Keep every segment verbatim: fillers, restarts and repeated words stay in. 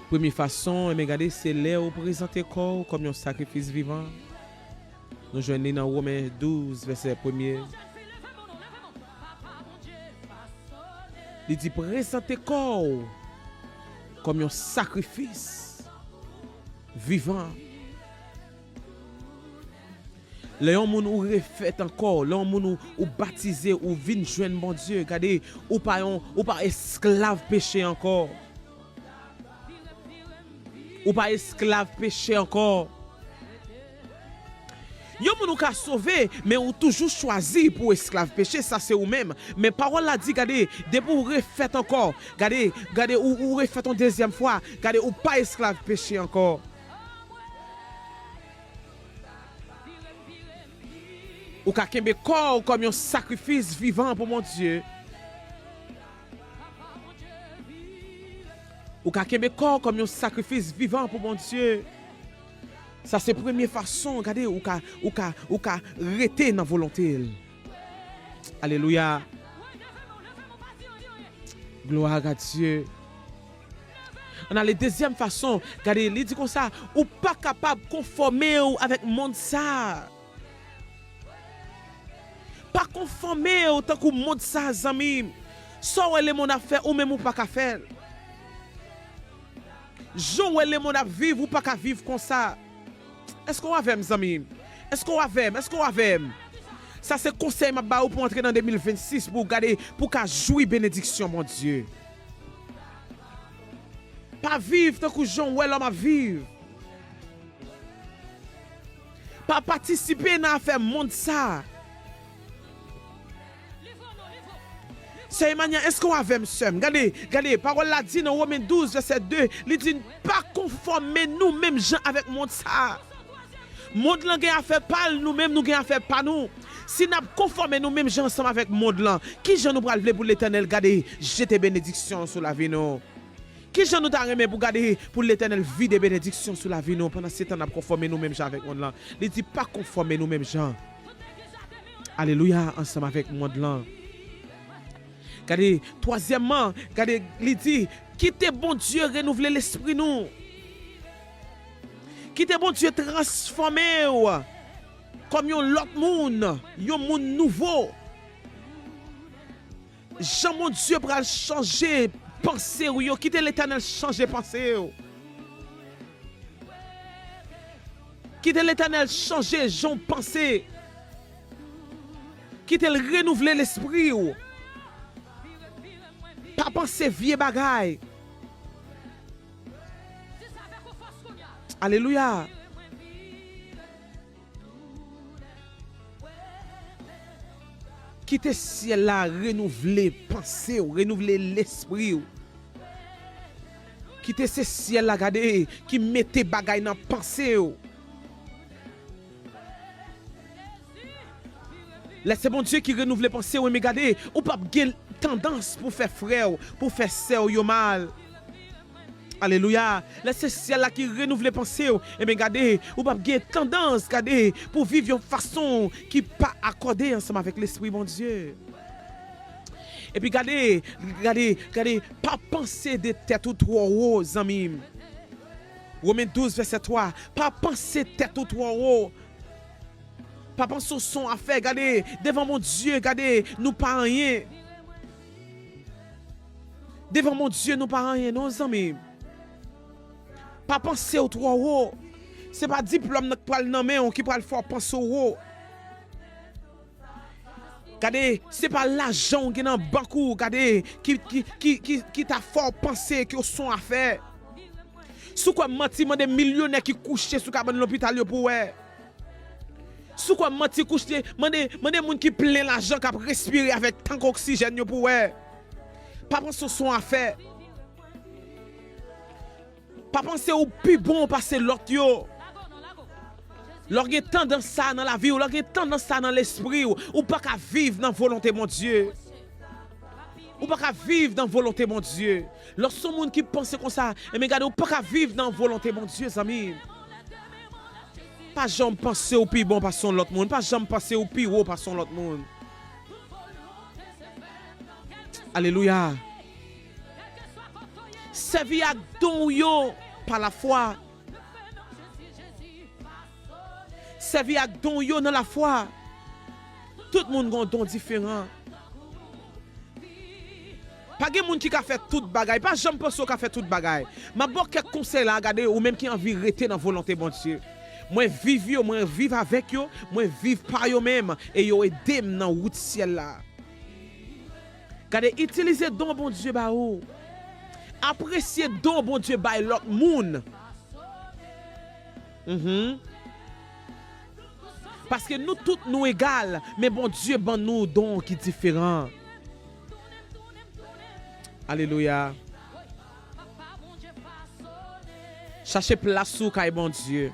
Premye fason, enben gade, se lè ou prezante kò w kòm yon sakrifis vivan. Nou jwenn li nan Women douz, vèsè premye. Li di, prezante kò w kòm yon sakrifis vivan. Lè yon moun ou refèt ankò, lè yon moun ou, ou batize, ou vin jwenn Bondye, gade, ou pa yon, ou pa esklav peche ankò. Ou pa esklav peche ankò. Yon moun ou ka sove, men ou toujou chwazi pou esklav peche, sa se ou menm. Men pawòl la di, gade, depi ou refèt ankò, gade, gade, ou, ou refèt yon dezyèm fwa, gade, ou pa esklav peche ankò. Ou ka kenbe kò w kòm yon sakrifis vivan pou Bondye. Ou ka kenbe kò w kòm yon sakrifis vivan pou Bondye. Sa se premye fason, gade, ou ka, ou ka, ou ka rete nan volonte l. Alelouya. Gloire à Dieu. Ann ale dezyèm fason, gade, li di konsa, ou pa kapab konfòme w avèk mond sa a. Pa konfòme w tankou mond sa a, zanmi m. Sa w wè lemonn ap fè, ou menm ou pa ka fè l. Jan w wè lemonn ap viv, ou pa ka viv konsa. Èske w avè m, zanmi m? Èske w avè m? Èske w avè m? Sa se konsèy m ap ba ou pou antre nan de mil vennsis, pou w gade, pou w ka jwi benediksyon Bondye. Pa viv tankou jan w wè lòm ap viv. Pa patisipe nan afè mond sa a. Sè Emania, èske w avè m, sè m? Gade, gade, pawòl la di nan Women douz, vèsè de, li di, pa konfòme nou menm jan avèk mond sa a. Mond lan gen afè pa l, nou menm nou gen afè pa nou. Si n ap konfòme nou menm jan ansanm avèk mond lan, ki jan nou pral vle pou Letènèl gade, jete benediksyon sou lavi nou? Ki jan nou ta renmen pou gade, pou Letènèl vide benediksyon sou lavi nou pandan se tan n ap konfòme nou menm jan avèk mond lan? Li di, pa konfòme nou menm jan. Alelouya, ansanm avèk mond lan. Gade, twazyèmman, gade, li di, kite Bondye renouvle lespri nou. Kite Bondye transfòme w kòm yon lòt moun, yon moun nouvo. Jan Bondye pral chanje panse w yo. Kite Letènèl chanje panse w. Kite Letènèl chanje jan w panse. Kite l renouvle lespri w. Pa panse vye bagay. Alelouya. Kite syèl la renouvle panse w, renouvle lespri w. Kite se syèl la, gade, ki mete bagay nan panse w. Lè se Bondye ki renouvle panse w, men gade, ou p ap gen tandans pou fè frè w, pou fè sè w yo mal. Alelouya. Lè se syèl la ki renouvle panse w, ebyen gade, ou p ap gen tandans, gade, pou viv yon fason ki pa akòde ansanm avèk Lespri Bondye. Epi gade, gade, gade, pa panse de tèt ou twò wo, zanmi m. Women douz, vèsè twa, pa panse tèt ou twò wo. Pa panse w se yon afè, gade, devan Bondye, gade, nou pa anyen. Devan Bondye, nou pa anyen, non, zanmi. Pa panse w twò wo. Se pa diplòm nan k pral nan men w ki pral fè w panse w wo. Gade, se pa lajan w gen nan bank ou, gade, ki, ki, ki, ki, ki ta fè w panse ke w se yon afè. Si w kwè manti, mande milyonè ki kouche sou kabann lopital yo pou w wè. Si w kwè manti, kouche, mande, mande moun ki plen lajan k ap respire avèk tank oksijèn yo pou w wè. Pa panse w se yon afè. Pa panse ou pi bon pase lòt yo. Lè w gen tandans sa nan lavi w, lè w gen tandans sa nan lespri w, ou pa ka viv nan volonte Bondye. Ou pa ka viv nan volonte Bondye. Lè w se yon moun ki panse konsa, ebyen gade, ou pa ka viv nan volonte Bondye, zanmi. Pa janm panse ou pi bon pase yon lòt moun. Pa janm panse ou pi wo pase yon lòt moun. Alelouya. Sèvi ak don w yo pa lafwa. Sèvi ak don w yo nan lafwa. Tout moun gen yon don diferan. Pa gen moun ki ka fè tout bagay. Pa janm panse w ka fè tout bagay. M ap ba w kèk konsèy la, gade, ou menm ki anvi rete nan volonte Bondye. Mwen viv yo, mwen viv avèk yo, mwen viv pa yo menm, e yo ede m nan wout syèl la. Gade, itilize don Bondye ba ou. Apresye don Bondye bay lòt moun. Mhm. Paske nou tout nou egal, men Bondye ban nou don ki diferan. Alelouya. Chache plas ou kay Bondye.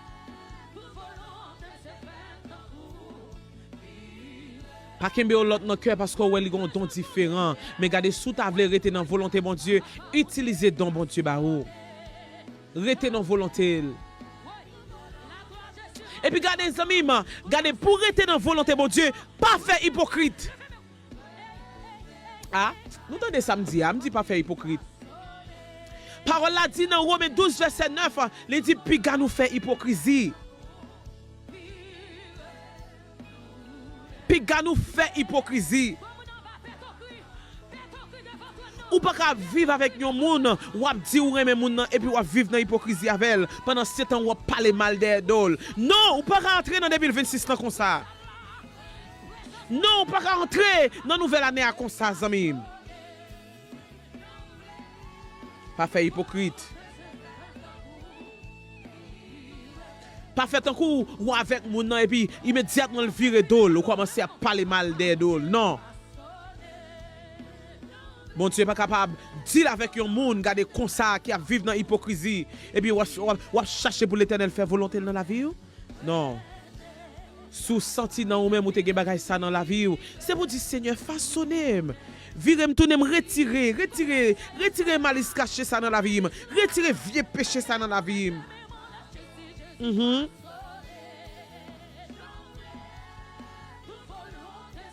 Pa kenbe yon lòt nan kè paske w wè li gen yon don diferan. Men gade, si w ta vle rete nan volonte Bondye, itilize don Bondye ba ou. Rete nan volonte l. Epi gade, zanmi m, gade, pou rete nan volonte Bondye, pa fè ipokrit. A, nou tande sa m di a, m di pa fè ipokrit. Pawòl la di nan Women douz vèsè nèf, li di piga nou fè ipokrizi. Piga nou fè ipokrizi. Ou pa ka viv avèk yon moun, w ap di ou renmen moun nan, epi w ap viv nan ipokrizi avè l, pandan se tan w ap pale mal dèyè do l. Non, ou pa ka antre nan de mil vennsis lan konsa. Non, ou pa ka antre nan nouvèl ane a konsa, zanmi m. Pa fè ipokrit. Pa fè tankou w avèk moun nan epi imedyatman l vire do l, ou kòmanse ap pale mal dèyè do l. Non. Bondye pa kapab deal avèk yon moun, gade konsa, ki ap viv nan ipokrizi, epi w ap, w ap, w ap chache pou Letènèl fè volonte l nan lavi w. Non. Si w santi nan ou menm ou te gen bagay sa nan lavi w, se pou di, Senyè, fasone m. Vire m, tounen m, retire, retire, retire malis kache sa nan lavi m. Retire vye peche sa nan lavi m. Mhm.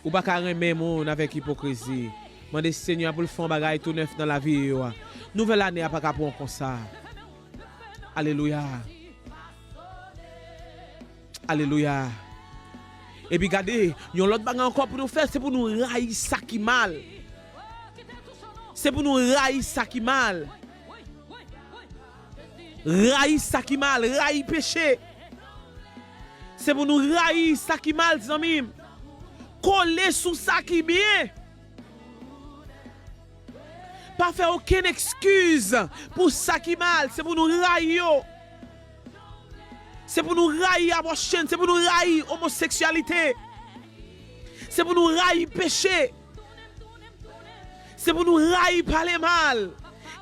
Ou pa ka renmen moun avèk ipokrizi. Mande Senyè a pou l fè yon bagay tou nèf nan lavi yo a. Nouvèl ane a pa ka pran konsa. Alelouya. Alelouya. Epi gade, yon lòt bagay ankò pou nou fè, se pou nou rayi sa ki mal. Se pou nou rayi sa ki mal. Rayi sa ki mal, rayi peche. Se pou nou rayi sa ki mal, zanmi m. Kole sou sa ki byen. Pa fè okenn ekskiz pou sa ki mal. Se pou nou rayi yo. Se pou nou rayi abòsyon. Se pou nou rayi omoseksyalite. Se pou nou rayi peche. Se pou nou rayi pale mal.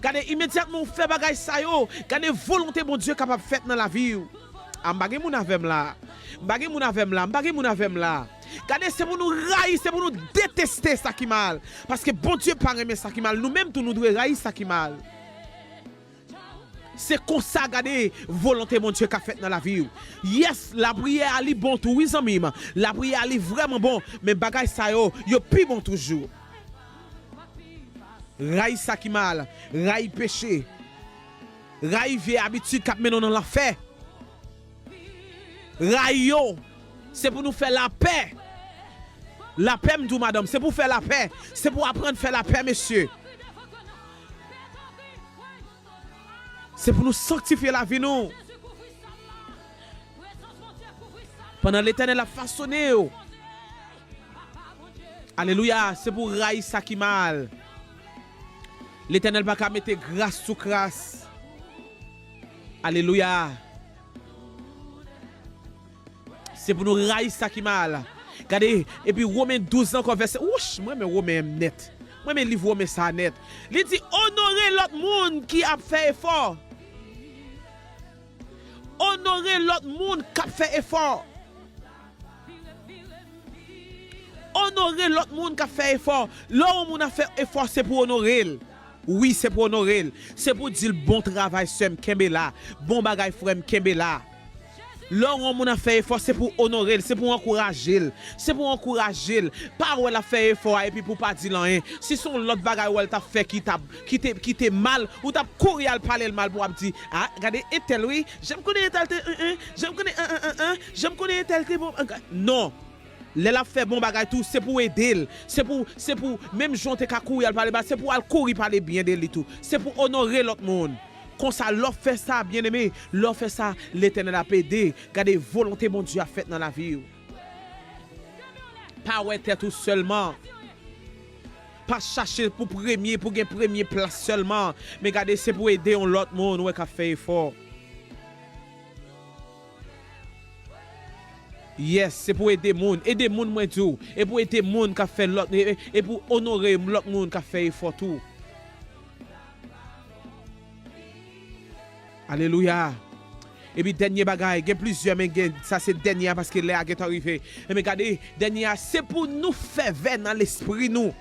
Gade, imedyatman ou fè bagay sa yo, gade volonte Bondye kapab fèt nan lavi w. A, m pa gen moun avè m la. M pa gen moun avè m la. M pa gen moun avè m la. Gade, se pou nou rayi, se pou nou deteste sa ki mal. Paske Bondye pa renmen sa ki mal. Nou menm tou, nou dwe rayi sa ki mal. Se konsa, gade, volonte Bondye ka fèt nan lavi w. Yes, lapriyè a li bon tou, wi, zanmi m. Lapriyè a li vrèman bon, men bagay sa yo, yo pi bon toujou. Rayi sa ki mal, rayi peche, rayi vye abitid k ap mennen w nan lanfè. Rayi yo, se pou nou fè lapè. Lapè, m di w, madanm, se pou fè lapè. Se pou aprann fè lapè, mesye. Se pou nou sanktifye lavi nou. Pandan Letènèl ap fasone w. Alelouya, se pou rayi sa ki mal. Letènèl pa ka mete gras sou kras. Alelouya. Se pou nou rayi sa ki mal. Gade, epi Women douz ankò vèsè, wouch, mwen renmen Women nèt. Mwen renmen liv Women sa nèt. Li di, onore lòt moun ki ap fè efò. Onore lòt moun k ap fè efò. Onore lòt moun k ap fè efò. Lè yon moun ap fè efò, se pou onore l. Wi, se pou onore l. Se pou di l, bon travay, sè m, kenbe la. Bon bagay, frè m, kenbe la. Lè w wè yon moun ap fè efò, se pou w onore l, se pou w ankouraje l. Se pou w ankouraje l. Pa wè l ap fè efò a epi pou w pa di l anyen. Si se yon lòt bagay w wè l t ap fè ki t ap, ki te, ki te mal, ou t ap kouri al pale l mal pou w ap di, "A, gade entèl wi, jan m konnen entèl te, en, en, jan m konnen, en, en, en, en, jan m konnen entèl te bon." An, ga-, non. Lè l ap fè bon bagay tou, se pou w ede l. Se pou, se pou, menm jan w te ka kouri al pale mal, se pou w al kouri pale byen de li tou. Se pou w onore lòt moun. Konsa, lè w fè sa, byeneme, lè w fè sa, Letènèl ap ede. Gade, volonte Bondye ap fèt nan lavi w. Pa wè tèt ou sèlman. Pa chache pou premye, pou gen premye plas sèlman. Men gade, se pou ede yon lòt moun, ou wè, k ap fè efò. Yes, se pou ede moun. Ede moun, mwen di w. E pou ede moun k ap fè lòt, e, e, e pou onore lòt moun k ap fè efò tou. Alelouya. Epi dènye bagay, gen plizyè, men gen, sa se dènye a, paske lè a gentan rive. Enben gade, dènye a, se pou nou fèvè nan lespri nou.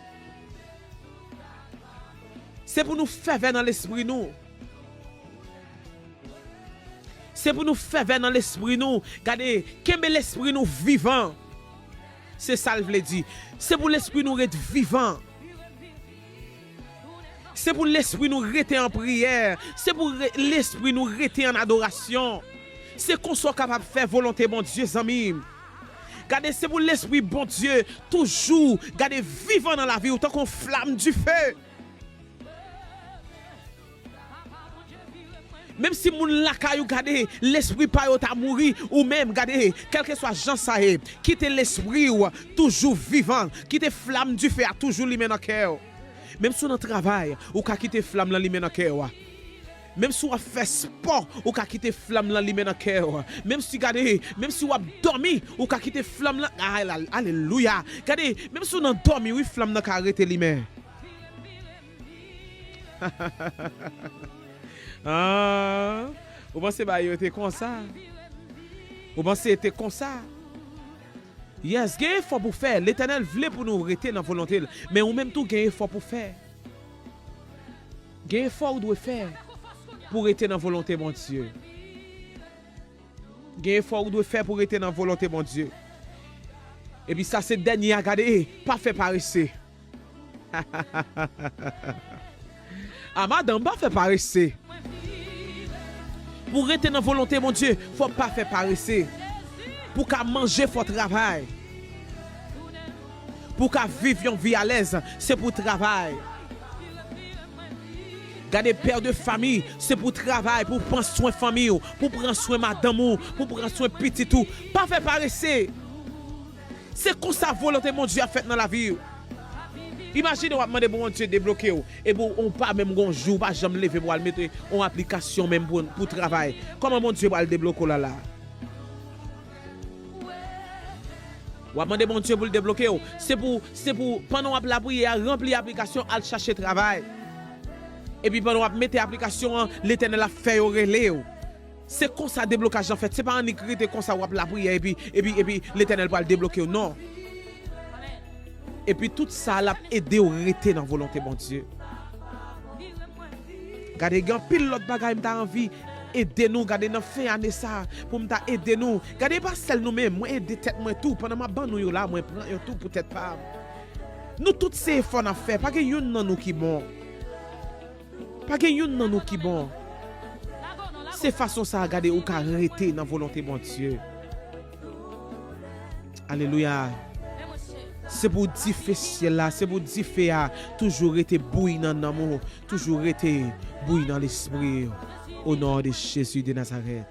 Se pou nou fèvè nan lespri nou. Se pou nou fèvè nan lespri nou. Gade, kenbe lespri nou vivan. Se sa l vle di. Se pou lespri nou ret vivan. Se pou lespri nou rete an priyè. Se pou re-, lespri nou rete an adorasyon. Se konsa w kapab fè volonte Bondye, zanmi m. Gade, se pou lespri Bondye toujou, gade, vivan nan lavi w tankou yon flam dife. Menm si moun lakay ou, gade, lespri pa yo ta mouri, ou menm, gade, kèlkeswa jan sa ye, kite lespri w toujou vivan, kite flam dife a toujou limen nan kè w. Menm si w nan travay, ou ka kite flam lan limen nan kè w. Menm si w ap fè spò, ou ka kite flam lan limen nan kè w. Menm si, gade, menm si w ap dòmi, ou ka kite flam lan, ay, la, alelouya. Gade, menm si w nan dòmi, wi, flam nan ka rete limen. Ah, ou panse bagay yo te konsa? Ou panse te konsa? Yes, gen efò pou fè. Letènèl vle pou nou rete nan volonte l. Men ou menm tou gen efò pou fè. Gen efò ou dwe fè pou rete nan volonte Bondye. Gen efò ou dwe fè pou rete nan volonte Bondye. Epi sa se dènye a, gade, pa fè parese. A madanm, pa fè parese. Pou rete nan volonte Bondye, fò w pa fè parese. Pou w ka manje, fò w travay. Pou w ka viv yon vi alèz, se pou w travay. Gade, pè de fami, se pou w travay, pou w pran swen fanmi w, pou w pran swen madanm ou, pou w pran swen pitit ou. Pa fè parese. Se konsa volonte Bondye ap fèt nan lavi w. Imajine w ap mande pou Bondye debloke w, epi w pa menm gon jou, w pa janm leve pou w al mete yon aplikasyon menm pou, pou travay. Kòman Bondye pral debloke w la la? W ap mande Bondye pou l debloke w. Se pou, se pou, pandan w ap lapriyè a, ranpli aplikasyon, al chache travay. Epi pandan w ap mete aplikasyon an, Letènèl ap fè yo rele w. Se konsa deblokaj lan fèt. Se pa annik rete konsa w ap lapriyè epi, epi, epi Letènèl pral debloke w. Non. Epi tout sa l ap ede w rete nan volonte Bondye. Gade, gen anpil lòt bagay m ta anvi ede nou. Gade, nan fen ane sa, pou m ta ede nou. Gade, e pa sèl nou menm. Mwen ede tèt mwen tou. Pandan m ap ban nou yo la, mwen pran yo tou pou tèt pa m. Nou tout se efò n ap fè. Pa gen youn nan nou ki bon. Pa gen youn nan nou ki bon. Se fason sa a, gade, ou ka rete nan volonte Bondye. Alelouya. Se pou dife syèl la, se pou dife a toujou rete bouyi nan nanm ou, toujou rete bouyi nan lespri w. Au nom de Jésus de Nazareth.